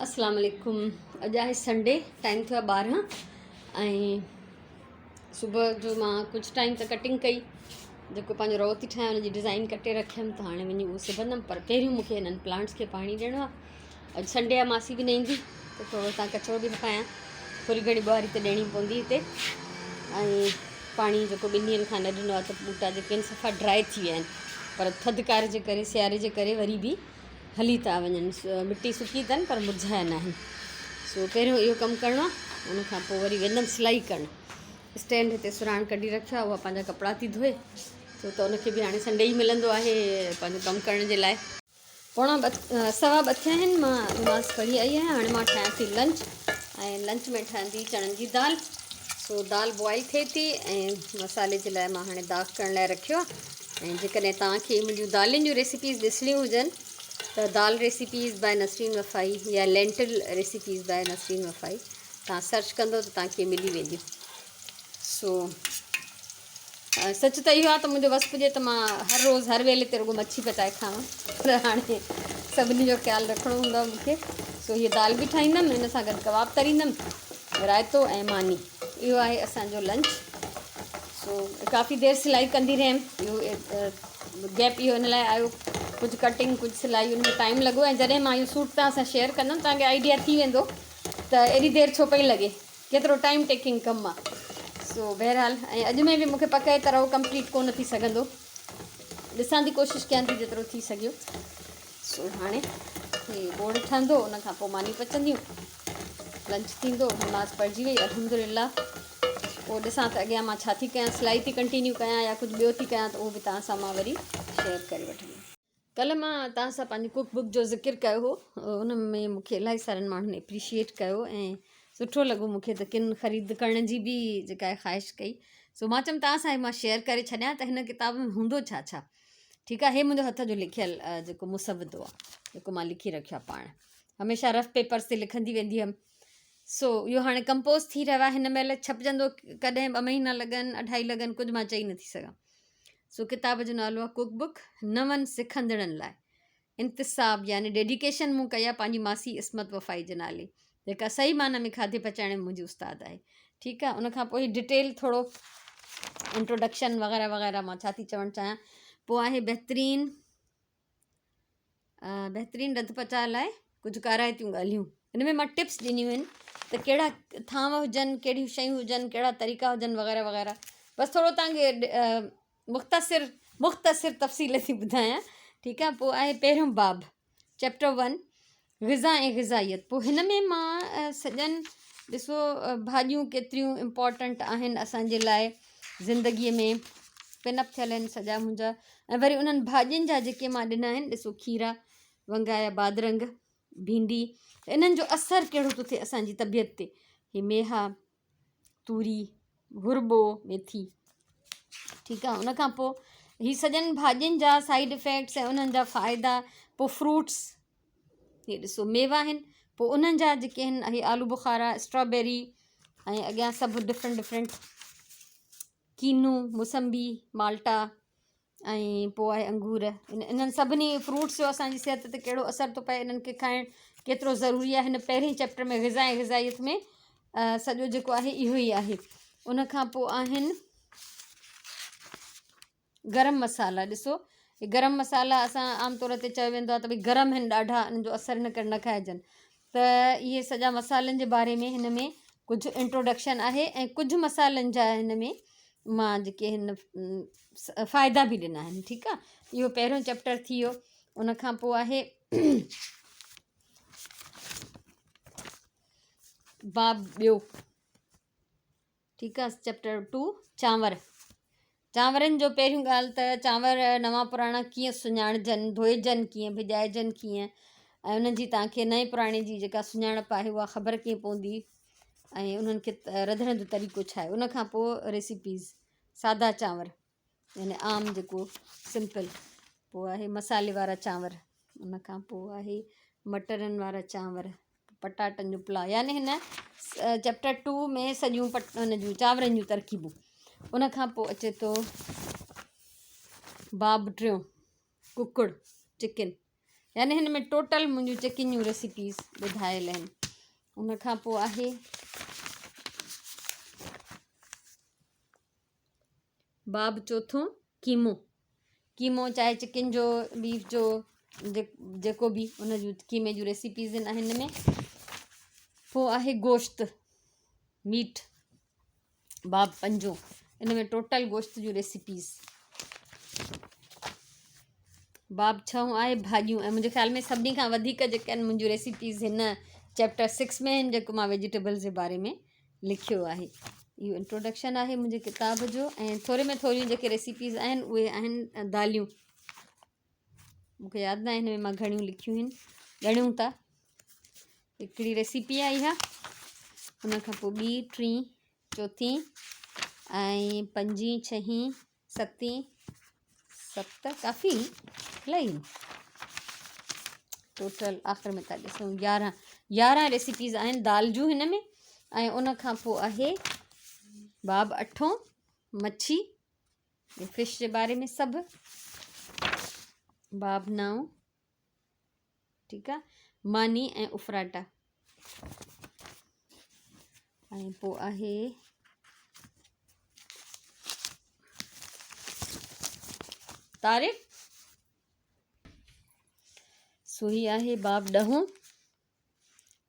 اسلام عليڪم اڄ آهي سنڊي ٽائيم ٿيو آهي 12 ۽ صبح جو مان ڪجهه ٽائيم ته ڪٽنگ ڪئي جيڪو پنهنجو رئو ٿي ٺاهيان ان جي ڊزائن ڪٽي رکيم ته هاڻي وڃي اهو سبندم پر پهريون مونکي هنن پلانٽس کي پاڻي ڏيڻو آهي اڄ سنڊي آهي ماسي به نه ايندي ته ٿورو هتان ڪچرو به هٽايان ٿوري گهڻي ٻهاري ته ڏيڻي پوندي هتي ۽ پاڻي جيڪو ٻن ڏينهن کان نه ڏنو آهي ته ٻوٽا جيڪي آهن صفا ڊرائي ٿي ويا آهن پر ٿڌڪار جي ڪري سياري جي ڪري وري به هلي ٿا وڃن مٽي سڪي اٿن پر مرجهايا ناهن سو پهريون اهو ڪم ڪرڻو آهي ان کان پوء وري ويندم سلائي ڪرڻ اسٽينڊ هتي سراڻ ڪڍي رکيو آهي اها پنهنجا ڪپڙا ٿي ڌوئي ڇو ته ان کي به هاڻي سنڊي ئي ملندو آهي پنهنجو ڪم ڪرڻ جي لاء پوڻا ٻه سوا ٻه ٿيا آهن مان نماز پڙهي آئي آهيان هاڻي مان ٺاهيان ٿي لنچ ۽ لنچ ۾ ٺهندي چڻن جي دال سو دال بوائل ٿئي ٿي ۽ مصالحي جي لاء مان هاڻي داغ ڪرڻ لاء رکيو آهي ۽ جيڪڏهن توهان کي منهنجون دالين جون ريسيپيز ڏسڻيون هجن ته دال ريسيپيز باء نسرين وفائي يا لينٽل ريسيپيز باء نسرين وفائي توهان سرچ ڪندو ته توهان کي ملي وينديون سو سچ ته اهو آهي ته منهنجو وس پڄي ته مان هر روز هر ويلي تي رڳو مڇي پچائي کاوان پر هاڻي سڀني جو خيال رکڻو هوندو آهي مونکي سو هيء دال به ٺاهيندم هن سان گڏ ڪباب تريندم رائتو ۽ ماني اهو آهي اسان جو لنچ سو ڪافي دير سلائي ڪندي رهيم اهو گيپ اهو ان لاء آيو ڪجهه ڪٽنگ ڪجهه سلائي ان ۾ ٽائيم لڳو ۽ جڏهن مان اهو سوٽ توهان سان شيئر ڪندم توهان کي آئيڊيا ٿي ويندو ته ايڏي دير ڇو پئي لڳي ڪيترو ٽائيم ٽيڪنگ ڪم آ سو بهرحال ۽ اڄ ۾ به مونکي پڪ آهي ته رئو ڪمپليٽ ڪونه ٿي سگهندو ڏسان ٿي ڪوشش ڪيان ٿي جيترو ٿي سگهيو سو هاڻي هي ٻوڙ ٺهندو ان کان پوء ماني پچنديون لنچ ٿيندو نماز پڙهجي وئي الحمدلله پوء ڏسان ته اڳيان مان ڇا ٿي ڪيان سلائي ٿي ڪنٽينيو ڪيان يا ڪجهه ٻيو ٿي ڪيان ته اهو به توهان سان مان وري شيئر ڪري وٺندم. ڪلهه مان توهان سان پنهنجي ڪوڪ بڪ جو ذڪر ڪيو هو ان ۾ مون کي الاهي سارن ماڻهن اپريشيئيٽ ڪيو ۽ سٺو لڳو مون کي ته ڪن خريد ڪرڻ جي به جيڪا خواهش ڪئي سو مان چيم توهان سان مان شيئر ڪري ڇڏيان ته هن ڪتاب ۾ هوندو ڇا ڇا ٺيڪ آهي هي منهنجو هٿ جو لکيل جيڪو مسودو آهي جيڪو مان لکي رکيو آهي پاڻ هميشه رف پيپرس تي لکندي ويندي هيم سو اهو هاڻي ڪمپوز ٿي رهيو آهي هن مهل ڇپجندو ڪڏهن ٻه مهينا لڳن اڍائي لڳن ڪجهه مان چئي نٿي سگهان سو ڪتاب جو نالو آهي ڪوڪ بڪ نون سکندڙن لاء انتساب يعني ڊيڊيڪيشن مون ڪئي آهي پنهنجي ماسي عصمت وفائي جي نالي جيڪا صحيح معنيٰ ۾ کاڌي پچائڻ ۾ منهنجي استاد آهي ٺيڪ آهي ان کان پوء ڊيٽيل ٿورو انٽروڊڪشن وغيره وغيره مان ڇا ٿي چوڻ چاهيان پوء آهي بهترين بهترين رڌ پچاء لاء ڪجهه ڪارائتيون ڳالهيون ان ۾ مان ٽپس ڏنيون آهن ته ڪهڙا ٿانو هجن ڪهڙيون شيون هجن ڪهڙا طريقا هجن وغيره وغيره بس ٿورو توهان کي مختصر مختصر تفصيل ٿي ٻڌايان ٺيڪ آهي پوء آهي پهريون باب چيپٽر ون غذا ۽ غذائيت پوء هن ۾ مان سڄن ڏسو ڀاڄيون ڪيتريون امپارٽنٽ آهن اسان جي لاء زندگيء ۾ پن اپ ٿيل آهن سڄا منهنجا ۽ وري انهن ڀاڄين جا جيڪي مان ڏنا آهن ڏسو کيرا ونگا يا بادرنگ ڀينڊي انهن جو اثر ڪهڙو ٿو ٿئي اسان جي طبيعت تي هي ميها توري، گهرٻو، ميٿي ٺيڪ آ ان کان پوء هي سڄن ڀاڄين جا سائيڊ افيڪٽس ۽ انهن جا فائدا پوء فروٽس هي ڏسو ميوا آهن پوء انهن جا جيڪي آهن هي آلو بخارا اسٽرابيري ۽ اڳيان سڀ ڊفرنٽ ڊفرنٽ ڪينو موسمبي مالٽا ۽ پوء آهي انگور انهن سڀني فروٽس جو اسان جي صحت تي ڪهڙو اثر ٿو پئي انهن کي کائڻ ڪيترو ضروري آهي هن پهرين چيپٽر ۾ غذا ۽ غذائيت ۾ سڄو جيڪو آهي اهو ئي آهي ان کان پوء آهن گرم مصالحا ڏسو گرم مصالحا اسان عام طور تي چيو ويندو آهي ته ڀئي گرم آهن ڏاڍا انهن جو اثر ان ڪري نه کائجن ته اهي سڄا مصالحن جي باري ۾ هن ۾ ڪجهه انٽروڊڪشن آهي ۽ ڪجهه مصالحن جا هن ۾ مان جيڪي هن فائدا به ڏنا آهن ٺيڪ آهي اهو پهريون چيپٽر ٿي ويو ان کان پوء آهي باب ٻيو ٺيڪ آ چيپٽر ٽو چانور چانورن جو پهريون ڳالهه ته چانور نوان پراڻا ڪيئن سڃاڻجن ڌوئجن ڪيئن ڀڄائجن ڪيئن ۽ انهن جي توهان کي نئين پراڻي جي جيڪا سڃاڻپ آهي اها خبر ڪيئن پوندي ۽ انهن کي رڌڻ جو طريقو ڇا آهي ان کان پوء ريسيپيز سادا چانور يعني عام جيڪو سمپل پوء آهي مصالحي وارا چانور ان کان پوء آهي مٽرن وارا چانور پٽاٽن جو پلاء يعني هن چيپٽر ٽو ۾ سڄيون پٽ هن جون چانورن جون ترڪيبون ان کان پوء اچي ٿو باب ٽيون ڪڪڙ چڪن يعني هن ۾ ٽوٽل منهنجون چڪن جون ريسيپيز ٻڌايل آهن. ان کان پوء آهي باب چوٿون قيمو. قيمو چاهي چڪن جو بيف جو جيڪو به ان جون قيمي جون ريسيپيز آهن هن ۾. پوء آهي گوشت ميٽ باب پنجون ان ۾ ٽوٽل گوشت جون ريسيپيز. باب ڇهون آهي ڀاڄيون ۽ منهنجي خيال ۾ سڀني کان وڌيڪ جيڪي آهن منهنجون ريسيپيز هن چيپٽر سڪس ۾ آهن جيڪو مان ويجيٽيبلز جي باري ۾ لکيو آهي. اهو انٽروڊڪشن آهي منهنجي ڪتاب جو ۽ ٿوري ۾ ٿوريون جيڪي ريسيپيز آهن اهي آهن داليون. مون کي ياد ناهي هن ۾ مان گهڻيون لکيون آهن. ڳڻيون ٿا. هڪڙي ريسيپي آهي اها. ان کان پوء ٻي، ٽين، چوٿين ۽ پنجين، ڇهين، ستين، ست ڪافي الاهي ٽوٽل آخر ۾ ٿا ڏسون يارهن يارهن ريسيپيز آهن دال جون هن ۾ ۽ ان کان پوء آهي باب اٺون مڇي فش جي باري ۾ سڀ باب نائون ٺيڪ آ ماني ۽ افراٽا ۽ پوء آهي طارق سو هي آهي باب ڏهون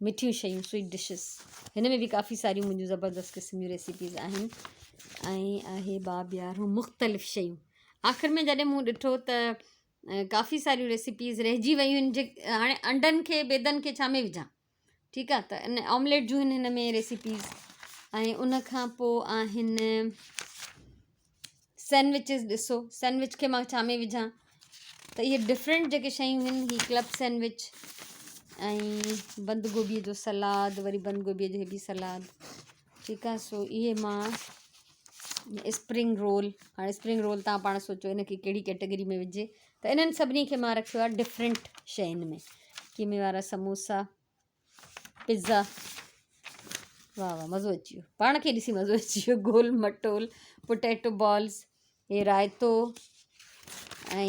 مٺيون شيون سويٽ ڊشز هن ۾ به ڪافي ساريون منهنجون زبردست قسم جون ريسيپيز آهن ۽ آهي باب يارهون مختلف شيون آخر ۾ جڏهن مون ڏٺو ته ڪافي ساريون ريسيپيز رهجي ويون آهن جي هاڻي انڊن کي بيدن کي ڇا ۾ وجهان ٺيڪ آهي ته ان آمليٽ جون آهن هن ۾ ريسيپيز ۽ ان کان پوء آهن سينڊوچز ڏسو سينڊوچ کي مان ڇا ۾ وجهان ته اهي ڊفرنٽ جيڪي شيون آهن هي ڪلب سينڊوچ ۽ بند گوبيء جو سلاد وري بند گوبيء جو هي به سلاد ٺيڪ آهي سو اهي مان اسپرنگ رول هاڻي اسپرنگ رول تان پاڻ سوچو ان کي ڪهڙي ڪيٽيگري ۾ وجهجي ته انهن سڀني کي مان رکيو آهي ڊفرنٽ شين ۾ قيمي وارا سموسا پزا واهه واهه مزو اچي ويو پاڻ کي ڏسي مزو اچي ويو گول مٽول پوٽيٽو بالز هي رائتو ۽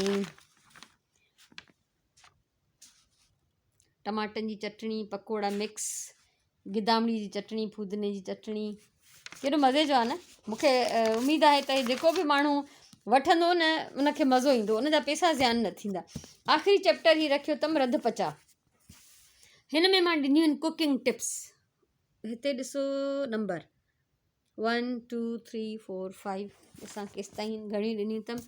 ٽماٽن جي چٽڻي، پڪوڙا مڪس، گدامڙي جي چٽڻي، ڦودني جي چٽڻي ڪيڏو مزي جو آهي نه مونکي اميد آهي ته جيڪو به ماڻهو وٺندو نه ان کي مزو ايندو ان جا پيسا زيان نه ٿيندا آخري چيپٽر هي رکيو اٿم رڌ پچاء هن ۾ مان ڏنيون آهن ڪوڪنگ ٽپس هتي ڏسو number one two three four five ڏسان ڪيستائين گهڻيون ڏنيون اٿم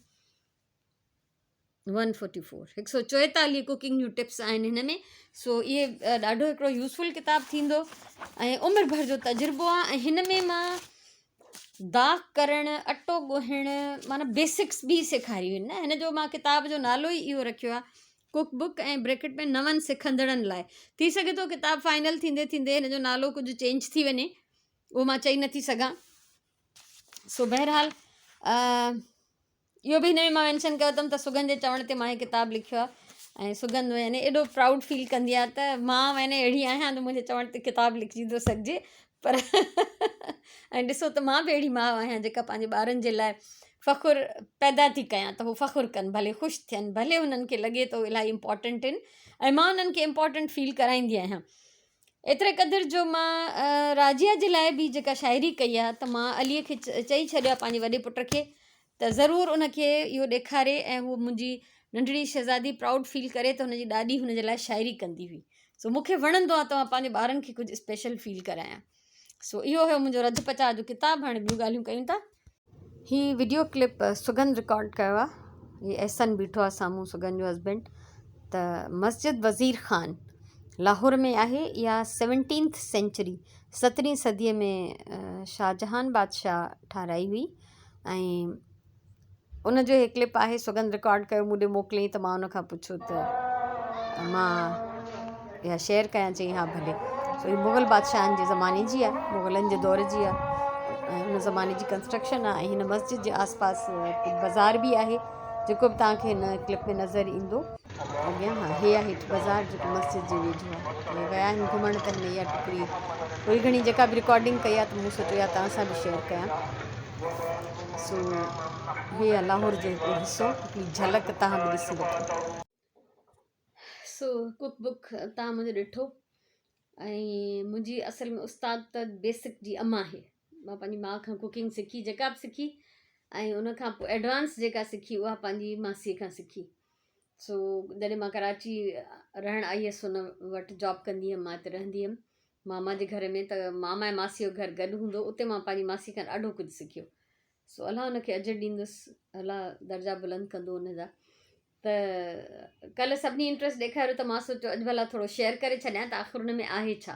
ون فورٽي فور هڪ سو چوئيتاليهه ڪوڪنگ جون ٽپس آهن هن ۾ سو اهي ڏاڍو هڪڙو يوزفل ڪتاب ٿيندو ۽ عمر ڀر جو تجربو آهي ۽ هن ۾ مان داغ ڪرڻ اٽو ڳوهڻ معنيٰ بيسڪس به سيکاريون آهن نه هن جو مان ڪتاب جو نالو ئي اهو رکيو آهي ڪوڪ بڪ ۽ بريڪٽ ۾ نون سکندڙن لاء ٿي سگهي ٿو ڪتاب فائنل ٿيندي ٿيندي هن جو نالو ڪجهه چينج ٿي وڃي اهو مان چئي نٿي سگهان سو بهرحال اهو به هن ۾ مان مينشن ڪيو اٿم ته سگن جي چوڻ تي مان هي ڪتاب لکيو آهي ۽ سگن يعني ايڏو پرائوڊ فيل ڪندي آهي ته مان يعني اهڙي آهيان جو منهنجي چوڻ تي ڪتاب لکجي ٿو سگهجي پر ۽ ڏسو ته مان به اهڙي ماء آهيان جيڪا پنهنجي ٻارن جي لاء فخر پيدا ٿي ڪيان ته هو فخر ڪن ڀلي خوش ٿين ڀلي هنن کي لڳي ته هو الاهي امپورٽنٽ آهن ۽ مان انهن کي امپورٽنٽ فيل ڪرائيندي آهيان ايتري قدر جو مان راضيه جي لاء به جيڪا شاعري ڪئي آهي ته مان علي کي چئي ڇڏيو آهي پنهنجي وڏي پٽ کي ته ضرور ان کي اهو ڏيکاري ۽ هو منهنجي ننڍڙي شهزادي پرائوڊ فيل ڪري ته هن جي ڏاڏي هن جي لاء شاعري ڪندي هئي سو مون کي وڻندو آهي ته مان پنهنجي ٻارن کي ڪجهه اسپيشل فيل ڪرايان سو اهو هيو منهنجو رڌ پچاء جو ڪتاب هاڻي ٻيون ڳالهيون ڪيون ٿا. هي وڊيو ڪلپ سگنڌ رڪارڊ ڪيو آ هي احسن بيٺو آ سامهون سگنڌ جو هسبينڊ ته مسجد وزير خان لاهور ۾ آهي اها سيونٽينٿ سينچري سترهين صديء ۾ شاهجهان بادشاهه ٺاهرائي هئي ۽ ان جو هي ڪلپ آهي سگنڌ رڪارڊ ڪيو مون ڏي موڪليائين ته مان ان کان پڇيو ته مان اها شيئر ڪيان چيائين ها ڀلي سو هي مغل بادشاهن جي زماني جي آهي مغلن جي دور جي آهي ۽ ان زماني جي ڪنسٽرڪشن آهي ۽ هن مسجد جي آس پاس بازار به آهي جيڪو به توهان کي هن ڪلپ ۾ نظر ايندو اڳيان ها هي آهي هيٺ بازار جيڪو مسجد جي ويجهو آهي اهي ويا آهن گهمڻ ته هن اها ٽڪري ٿوري گهڻي جيڪا به رڪارڊنگ ڪئي آهي ته مون سوچيو اها توهان سان به شيئر ڪيان سو هي آهي لاهور جو هڪڙو حصو هڪڙي جهلڪ توهان به ڏسي وٺو. سو ڪڪ بڪ تان منهنجو ڏٺو ۽ منهنجي اصل ۾ استاد ته بيسڪ جي اما آهي مان پنهنجي ماء کان ڪوڪنگ سکي جيڪا به سکي ۽ ان کان پوء ايڊوانس جيڪا سکي اها پنهنجي ماسي کان سکي سو جڏهن مان ڪراچي رهڻ آئي هيس ان وٽ جاب ڪندي هيم مان هتي رهندي هيم ماما جي گهر ۾ ته ماما ۽ ماسي جو گهر گڏ هوندو اتي مان پنهنجي ماسي کان ڏاڍو ڪجهه سکيو سو الله ان کي اجر ڏيندس الله درجا بلند ڪندو ان جا ته ڪلهه سڀني انٽرسٽ ڏيکاريو ته مان سوچيو اڄ ڀلا ٿورو شيئر ڪري ڇڏيان ته آخر ان ۾ آهي ڇا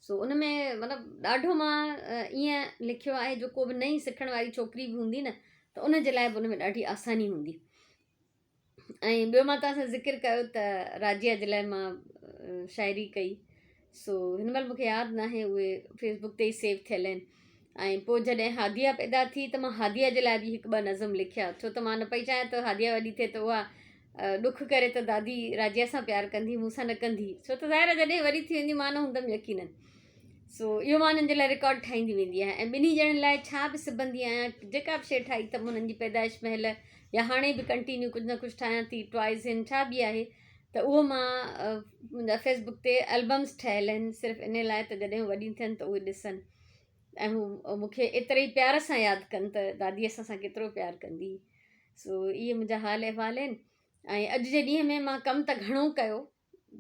سو ان ۾ مطلب ڏاڍو مان ائين لکيو آهي جو ڪو به نئين سکڻ واري ڇوڪري به هوندي نه ته ان جي لاء به ان ۾ ڏاڍي آساني هوندي ۽ ٻيو مان توهان سان ذڪر ڪيو ته راجيا جي لاء مان شاعري ڪئي سو هن مهل مونکي ياد ناهي اهي فيسبوڪ تي ئي سيو ٿيل آهن ۽ پوء جڏهن هاديه پيدا ٿي ته مان هاديه جي لاء به هڪ ٻه نظم لکيا ڇو ته مان نه پئي چاهيان ته هاديه وڏي ٿئي ته اها ڏک ڪري ته دادي راجيا سان پيار ڪندي مون سان نه ڪندي ڇو ته ظاهر آهي جڏهن وڏي ٿي ويندي مان نه هوندم يقينن سو اهو مان انهن جي لاء رڪارڊ ٺاهيندي ويندي آهيان ۽ ٻنهي ڄڻن لاء ڇا به سبندي آهيان جيڪا به شيء ٺاهي اٿم انهن جي پيدائش مهل يا هاڻي به ڪنٽينيو ڪجهه نه ڪجهه ٺاهيان ٿي ٽوائز آهن ڇا به آهي ته اهو مان منهنجا فيس بڪ تي البمس ٺهيل آهن صرف ان لاء ته جڏهن هو وڏيون ٿين ته اهي ڏسن ۽ هو مون کي ايتري ئي پيار سان ياد ڪن ته دادي اسان سان ڪيترو پيار ڪندي هئي سو اهي منهنجا حال احوال آهن ۽ اڄ جي ڏينهن ۾ مان ڪم ته گهڻو ڪيو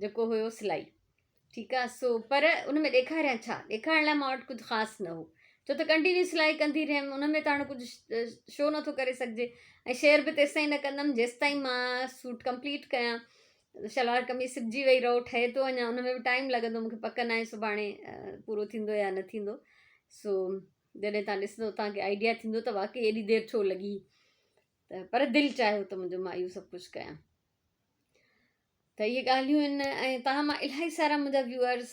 جيڪو هيو سلائي ٺيڪ آ سو پر ان ۾ ڏيکاريان ڇا ڏيکارڻ لاء مان وٽ ڪجهه خاص نه هو ڇو ته ڪنٽينيو سلائي ڪندي رهيم ان ۾ ته هاڻي ڪجهه شو نٿو ڪري سگهجي ۽ شيئر به تيستائين نه ڪندم جيستائين مان سوٽ ڪمپليٽ ڪيان شلوار قميص سبجي وئي رئو ٺهي ٿو اڃا ان ۾ به ٽائيم لڳندو مونکي پڪ ناهي سڀاڻي پورو ٿيندو يا نه ٿيندو سو جڏهن تان ڏسندو تان کي آئيڊيا ٿيندو ته واقعي ايڏي دير ڇو لڳي ته پر دل چاهيو ته منهنجو مان اهو سڀ ڪجهه ڪيان ته اهي ڳالهيون آهن ۽ توهان مان الاهي سارا منهنجا ويوئرس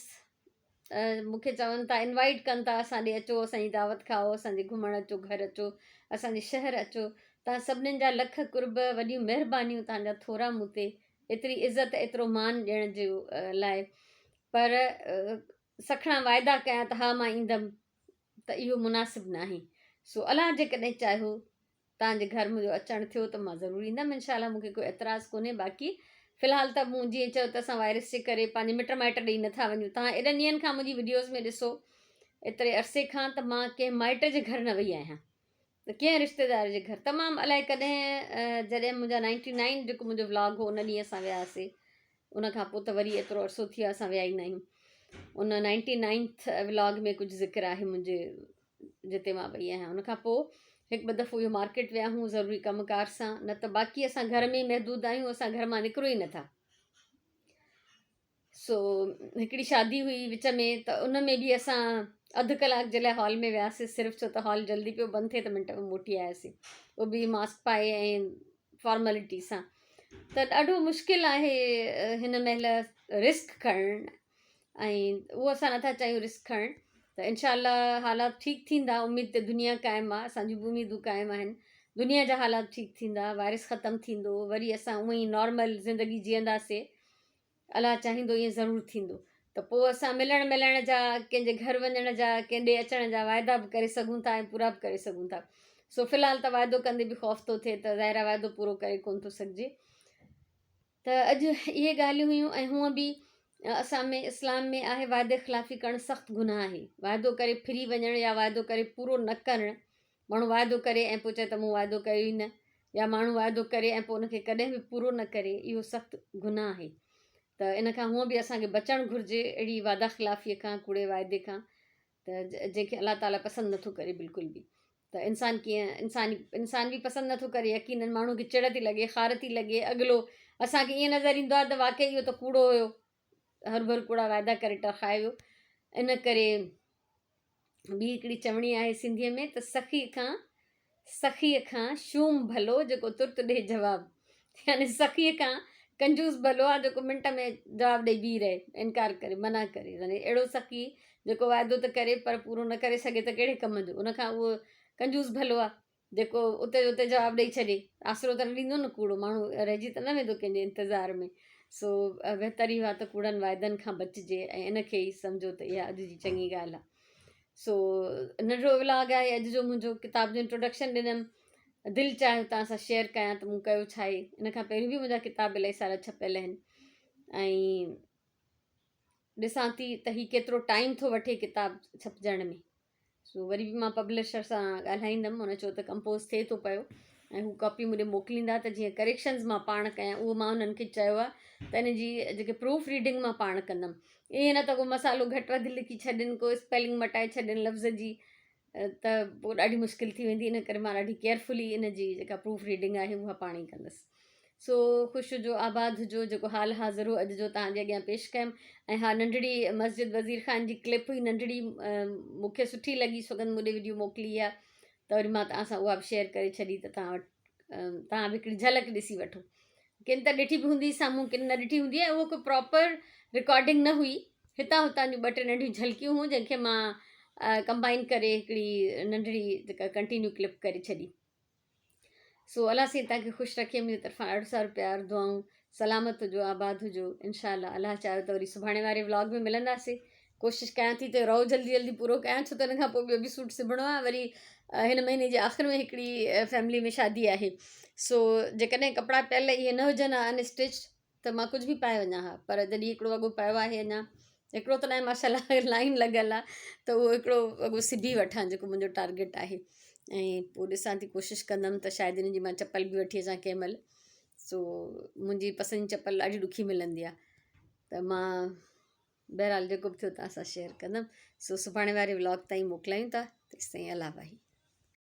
مون کي چون ٿا انوائٽ ڪن ٿا اسان ڏي اچو اسان جي دعوت کائو اسان جي گهمڻ اچو گهر اچو اسان جي شهر اچو توهان سڀنين جا لک قرب وڏيون مهربانيون توهان جا ٿورا مون تي ايتري عزت ايترو مان ڏيڻ جي لاء پر سکڻا واعدا ڪيان ته ها مان ايندم ته اهو مناسب ناهي سو الله جيڪڏهن چاهيو توهان جي گهر منهنجو اچڻ ٿيو ته مان ضرور ايندم انشاء الله مونکي ڪو اعتراض ڪونهي باقي في الحال ته مون جيئن چيو ته اسان وائرس جي ڪري پنهنجي مٽ مائٽ ڏي نٿا وڃون توهان ايڏن ڏينهن کان منهنجي وڊيوز ۾ ڏسو ايتري عرصي کان ته مان ڪنهن مائٽ جي گهر نه وئي آهيان ته ڪنهن رشتيدار جي گهر تمام الائي ڪڏهن جڏهن منهنجا نائنٽي نائن جيڪو منهنجو ولاگ هو ان ڏينهن اسان وياسي ان کان پوء ته وري ايترو عرصو ٿي ويو اسان ويا ئي نه آهيون ان نائنٽي نائنٿ ولاگ ۾ ڪجهه ذڪر آهي منهنجي جتي مان وئي آهيان ان کان پوء هڪ ٻه دفعو اهو مارڪيٽ ويا آهيون ضروري ڪم ڪار سان نه ته باقي اسان گهر ۾ محدود آهيون اسان گهر مان نڪرون ئي نٿا سو هڪڙي شادي هئي وچ ۾ ته ان ۾ به اسان اڌ ڪلاڪ جي لاء هال ۾ وياسي صرف ڇو ته هال جلدي پيو بند ٿئي ته منٽ ۾ موٽي آياسي اهو به ماسڪ پائي ۽ فارملٽي سان ته ڏاڍو مشڪل آهي هن مهل رسڪ کڻڻ ۽ اهو اسان نٿا چاهيون رسڪ کڻڻ ته انشاء الله حالات ٺيڪ ٿيندا اميد تي دنيا قائم آهي اسان جون به اميدون قائم آهن دنيا جا حالات ٺيڪ ٿيندا وائرس ختم ٿيندو وري اسان اونئن ئي نارمل زندگي جيئنداسي الله چاهيندو ائين ضرور ٿيندو ته پوء اسان ملڻ ملڻ جا ڪنهن جي گهر وڃڻ جا ڪنهن ڏي اچڻ جا واعدا به ڪري سگهون ٿا ۽ پورا به ڪري سگهون ٿا سو في الحال ته واعدو ڪندي به خوف ٿو ٿئي ته ظاهر آهي واعدو پورو ڪري ڪونه ٿو سگهجي ته اڄ اهي ڳالهيون هيون ۽ هونء به اسان ۾ اسلام ۾ آهي وعدي خلافي ڪرڻ سخت گناهه آهي. وعدو ڪري ڦري وڃڻ يا وعدو ڪري پورو نه ڪرڻ، ماڻهو وعدو ڪري ۽ پوء چئي ته مون وعدو ڪيو ئي نه يا ماڻهو وعدو ڪري ۽ پوء ان کي ڪڏهن به پورو نه ڪري اهو سخت گناهه آهي ته ان کان هونء به اسان کي بچڻ گهرجي اهڙي وعده خلافيء کان ڪوڙي وعدي کان ته جنهن کي الله تعاليٰ پسند نٿو ڪري بلڪل به ته انسان ڪيئن انسان انسان به پسند نٿو ڪري يقينن ماڻهو کي چڙ ٿي لڳي خار ٿي لڳي اڳلو اسان کي ائين نظر ايندو آهي ته واقعي اهو ته ڪوڙو هيو هر ڀر ڪوڙا واعدا ڪري ٽرخائي ويو ان ڪري ٻي هڪڙي چوڻي آهي سنڌيء ۾ ته سخي کان سخيء کان شوم ڀلو جيڪو ترت ڏئي جواب يعني سخيء کان ڪنجوس ڀلو آهي جيڪو منٽ ۾ جواب ڏئي بيهي رهي انڪار ڪري منع ڪري يعني اهڙو سخي جيڪو واعدو ته ڪري پر پورو نه ڪري سگهي ته ڪهڙي ڪم جو ان کان اهو ڪنجوس ڀلو آهي جيڪو اتي جو اتي جواب ڏئي ڇڏي آسرو ته نه ڏيندو نه ڪوڙو ماڻهو رهجي ته نه ويندو ڪنهن جي انتظار ۾ سو بهتر اهو آهي ته ڪوڙن واعدن کان بچجي ۽ ان کي ئي سمجهو ته اها اڄ جي چڱي ڳالهه آهي سو ننڍڙو ولاگ آهي اڄ جو منهنجو ڪتاب جو انٽروڊڪشن ڏنم دل چاهيو توهان سان شيئر ڪيان ته مون ڪيو ڇا آهي ان کان پهريون به منهنجا ڪتاب الاهي سارا ڇپيل آهن ۽ ڏسان ٿي ته هي ڪيترو ٽائيم ٿو وٺي ڪتاب ڇپجڻ ۾ سو وري به مان پبلشر سان ڳالهائيندم هن چيو ته ڪمپوز ٿئي ٿو پيو ۽ هو ڪاپي مون ڏي موڪليندا ته جيئن ڪريڪشنز مان پاڻ ڪيان اهو مان انهن کي چيو آهي ته ان جي جيڪي پروف ريڊنگ مان پاڻ ڪندم ائين نه ته ڪو مسالو گهٽ وڌ لکي ڇڏين ڪو اسپيلنگ مٽائي ڇڏين لفظ جي ته پوء ڏاڍي مشڪل ٿي ويندي ان ڪري مان ڏاڍي ڪيئرفلي ان جي جيڪا پروف ريڊنگ آهي اها پاڻ ئي ڪندس سو خوش هجو آباد هجو جيڪو حال حاضر هو اڄ جو توهان جي اڳيان پيش ڪيم ۽ ها ننڍڙي مسجد وزير خان جي ڪلپ هئي ننڍڙي مون کي سٺي لڳي سگند مون ڏي وڊيو موڪلي آ ته وري مان توهان سان اها به شيئر ڪري ڇڏي ته توهان وٽ توهان به هڪڙي جهلڪ ڏسي وٺو ڪن ته ڏٺي به هوندي سامهون ڪن نه ڏٺي هوندي ۽ اهو ڪو پراپر رڪارڊنگ نه هئي هتان هتان جون ٻه ٽي ننڍيون جهلڪيون هيون جنهن کي مان ڪمبائن ڪري هڪڙي ننڍڙي جيڪا ڪنٽينيو ڪلپ ڪري ڇڏي سو الله سائين توهان کي خوش رکي منهنجي طرفان ڏاڍو سارو پيار دعائون سلامت هجو آباد هجو انشاء الله الله چاهيو ته وري سڀاڻي واري ولاگ ۾ ملنداسي ڪوشش ڪيان ٿي ته رو جلدي جلدي پورو ڪيان ڇو ته ان کان پوء ٻيو به سوٽ سبڻو آهي وري هن مهيني جي آخر ۾ هڪڙي فيملي ۾ شادي آهي سو جيڪڏهن ڪپڙا پيل اهي نه هجن ها ان اسٽچ ته مان ڪجهه به پائي وڃان ها پر جڏهن هڪڙو وڳو پيو آهي اڃا هڪڙو ته ناهي ماشاء الله لائن لڳل آهي ته اهو هڪڙو وڳو سبي وٺان جيڪو منهنجو ٽارگيٽ آهي ۽ پوء ڏسان ٿي ڪوشش ڪندم ته شايد ان جي مان چپل به وٺي اچان ڪنهن مهل سو منهنجي پسند جي چپل ڏاڍي ڏکي ملندي آهي ته مان بهرحال جيڪو به ٿيو توهان سان شيئر ڪندم سو سڀاڻي واري ولاگ تائين موڪلايون ٿا تيستائين الله واهي.